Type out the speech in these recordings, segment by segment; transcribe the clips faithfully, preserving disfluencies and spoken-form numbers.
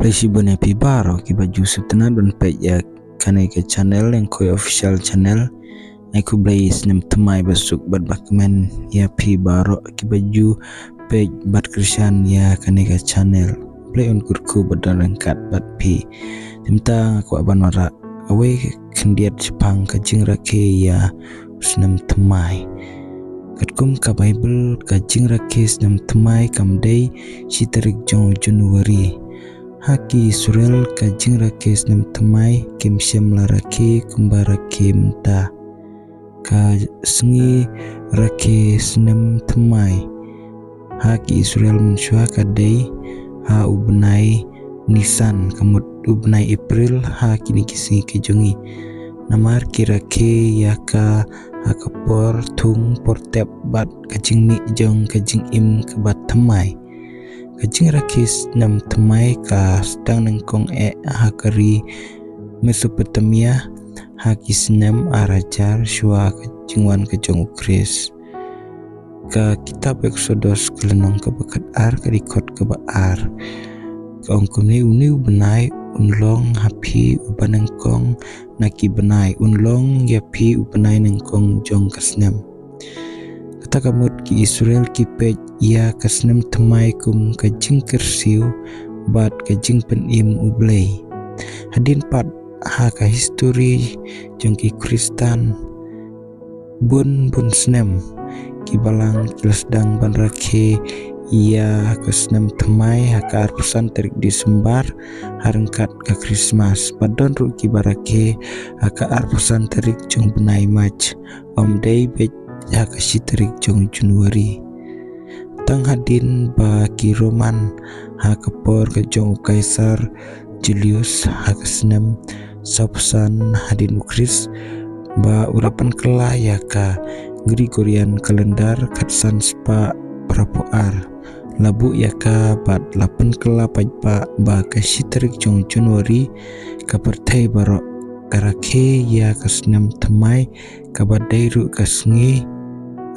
Shibun ïa phi baroh kiba ju sngewtynnat ban peit ïa kane ka channel, Lyngkhoi Official Channel. Ai khublei snem thymmai ba suk bad ba kmen ïa phi baroh kiba ju peit bad kyrshan ïa kane ka channel. Blei un kyrkhu bad don ryngkat bad phi. Te mynta nga kwah ban wanrah kawei khyndiat shaphang ka jingrakhe ïa u snem thymmai. Katkum ka Baibl, ka jingrakhe snem thymmai kam dei shi tarik jong u January. Ha ki Israel, ka jingrakhe snem thymmai kim shym la rakhe kumba rakhe mynta. Ka sngi rakhe snem thymmai ha ki Israel mynshuwa ka dei ha u bnai Nisan, ka mut u bnai April ha kine ki sngi ki jong ngi. Namar ki rakhe ïa ka ha ka por thung por tep bad ka jingmih jong ka jingim kaba thymmai. Ka jingrakhe snem thymmai ka sdang nyngkong eh ha ka ri Mesopotamia ha ki snem ar hajar shuwa ka jingwan ka jong u Khrist. Ka kitab Eksodos ka lynnong kaba khat ar ka dkhot kaba ar ka ong kumne, une u bnai un long ha phi uba nyngkong na ki bnai, un long ïa phi u bnai nyngkong jong ka snem. Kata ka mut ki Israel ki peit ïa ka snem thymmai kum ka jingkyrsiew bad ka jingpynim U Blei. Hadien pat ha ka histori jong ki Khristan, bun bun snem ki balang ki la sdang ban rakhe ïa ka snem thymmai ha ka arphew san tarik Disembar ha ryngkat ka Krismas. Bad don ruh kiba rakhe ha ka arphew san tarik jong u bnai March, ym dei beit ha ka shi tarik jong u January. Tang hadien ba ki Roman ha ka por ka jong u Kaisar Julius ha ka snem sawphew san hadien u Khrist, ba u la pynkylla ïa ka Gregorian calendar khatsan spah phraphew ar. La buh ïa ka bad la pynkylla paidbah ba ka shi tarik jong u January ka pyrthei baroh ka rakhe ïa ka snem thymmai, kaba dei ruh ka sngi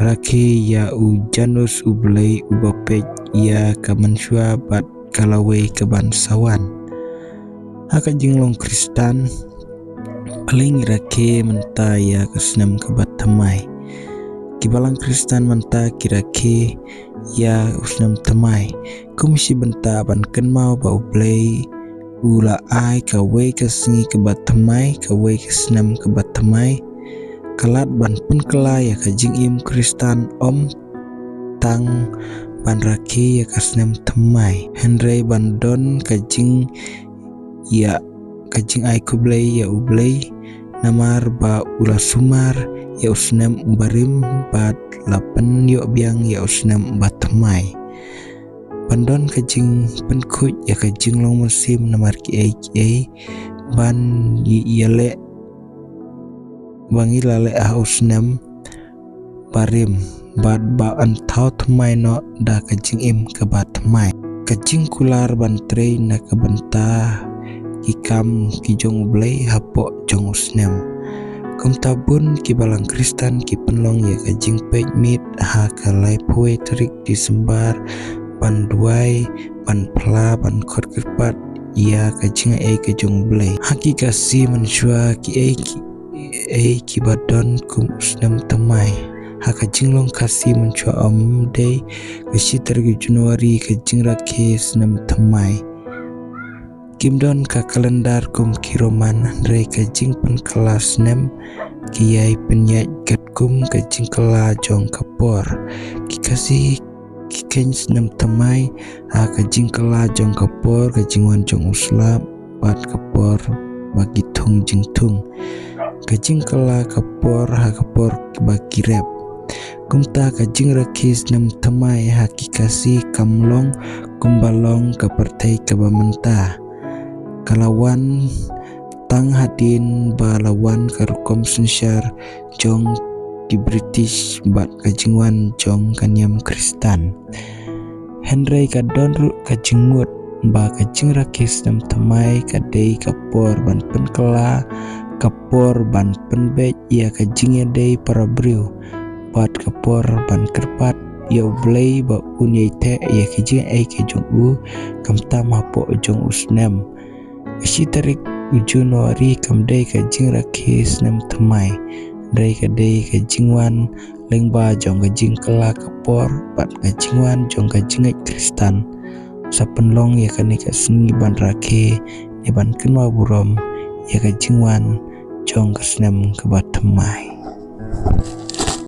rakhe ïa u Janus u blei uba peit ïa ka mynshuwa bad ka lawei kaban sa wan. Ha ka jinglong Khristan, balei ngi rakhe mynta ïa ka snem kaba thymmai? Ki balang Khristan mynta ki rakhe ïa u snem thymmai kum shi bynta ban kynmaw ba U Blei u la ai kawei ka sngi kaba thymmai, kawei ka snem kaba thymmai. Ka lad ban pynkylla ïa ka jingim Khristan, ym tang ban rakhe ïa ka snem thymmai, hynrei ban don ka jing ïa ka jingai khublei ïa U Blei namar ba u la sumar ïa u snem uba rim bad la pynïoh biang ïa u snem uba thymmai. Ban don ka jingpynkhuid ïa ka jinglong mynsiem namar kiei kiei ban ïaleh ba ngi la leh ha u snem barim bad ba yn thaw thymmai noh da ka jingim kaba thymmai. Ka jingkular ban trei na ka bynta ki kam ki jong U Blei hapoh jong u snem. Kumta bun ki balang Khristan ki pynlong ïa ka jingpeit miet ha ka laiphew tarik Disembar ban duwai, ban phla, ban khot kyrpad ïa ka jingai ka jong U Blei. Ha ki Khasi mynshuwa kiei ki ei kiba don kum u snem thymmai. Ha ka jinglong Khasi mynshuwa ym dei ka shi tarik January ka jingrakhe snem thymmai. Kim don ka kalendar kum ki Roman, hynrei ka jingpynkylla snem ki ïai pynïaid katkum ka jingkylla jong ka por. Ki Khasi ki kheiñ snem thymmai ha ka jingkylla jong ka por, ka jingwan jong u slap bad ka por ba ki thung jingthung. Ka jingkylla ka por ha ka por ba ki rep. Kumta ka jingrakhe snem thymmai ha ki Khasi kam long kumba long ka pyrthei kaba mynta. Ka la wan tang hadien ba la wan ka rukom synshar jong ki British bad ka jingwan jong ka niam Khristan. Hynrei ka don ruh ka jingmut ba ka jingrakhe snem thymmai ka dei ka por ban pynkylla, ka por ban pynbeit ïa ka jingïadei para briew bad ka por ban kyrpad ïa U Blei ba un ïai teh ïa ki jingaiei ki jong u, khamtam hapoh jong u snem. Ka shi tarik u January kam dei ka jingrakhe snem thymmai, hynrei ka dei ka jingwan lyngba jong ka jingkylla ka por bad ka jingwan jong ka jingngeit Khristan. Sa pynlong ïa kane ka sngi ban rakhe ne ban kynmaw burom ïa ka jingwan jong ka snem kaba thymmai.